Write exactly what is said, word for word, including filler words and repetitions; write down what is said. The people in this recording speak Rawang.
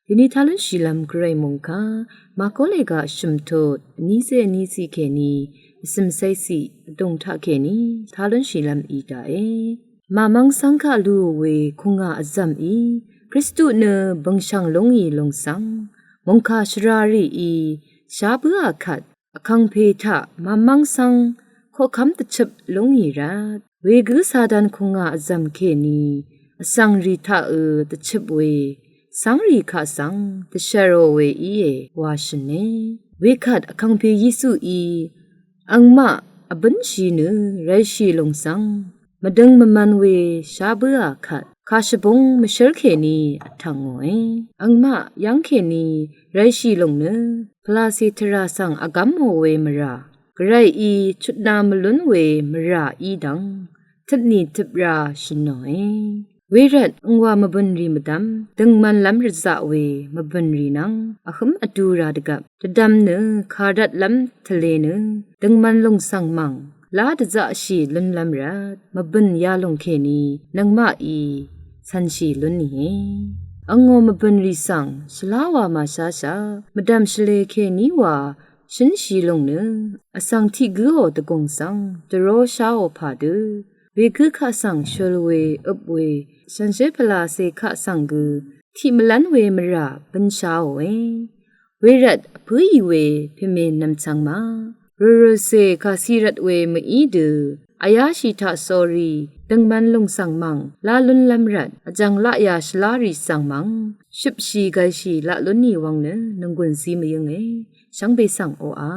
Dini talúnshìlv́m gvray mòngkà Makolè gaq shø̀mtut vnícé vníciq kèní vcø̀m céciq vdùng taq kèní talúnshìlv́m í daqe. Màmv́ng cv́ng kaq lúò we kùngà vzv̀m í Kristu nø bø̀ngshv̀ng lúngì lùng svng mòngkà shvrarì í shá bǿà kvt vkàngpè taq màmv́ng cv́ng koqkv́m dvchøp lúngì rvt wegǿ Satan kùngà vzv̀m kèní vsv̀ngrì taq ø dvchøp we cv́ngrì kaq svng dvshvrò we íe wa shø̀ne. Wekvt vkàngpè Yesuí angmaq vbǿnshì nø rv̄lshì lùng svng mvdøng mvman we shá bǿà kvt kà shvbúng mvshǿr kèní vtv̀ngòe. Angmaq yv́ng kèní rv̄lshì lùng nø pvlacè tvrà svng vgv́mò we mvrà gvrayí chutna mvlún we mvrà í dv́ng tøpnì tøpra shø̀nòe. Wervt angwà mvbø̀nrì mvdv́m døngmanlv́m rvzaq we mvbø̀nrì nvng vhǿm vdura dvgvp dvdvm nø kàrvtlv́m tvlē nø døngman lùng svng mv̀ng lá dvzaqshì lúnlv́m rvt mvbø̀n yalùng kèní nøngmaqí cv̀nshì lúnìe. Angò mvbø̀nrì svng shvlá wà màsháshaq mvdv̀m shvlē kèní wà shǿnshì lùng nø vsv̀ng tiq gǿò dvgùng svng dvró sháò pà dø wegǿ kaq svng shøl we øp we shànshér pvlacè kaq svng gø tiq mvlv́n we mvrà bǿnsháòe. Wervt vpǿì we pèmè nv̀mcv̄ng ma rørø̀cè kàci rvt we mví dø vyáshì taq sórí døngman lùng svng mv̀ng lá lúnlv́m rvt vjv̀ng laqyà shvlárì svng mv̀ng shøpshì gv̄lshì laq lúnì wvng nø nònggùn zí mvyǿnge. Shvngbe svng oqà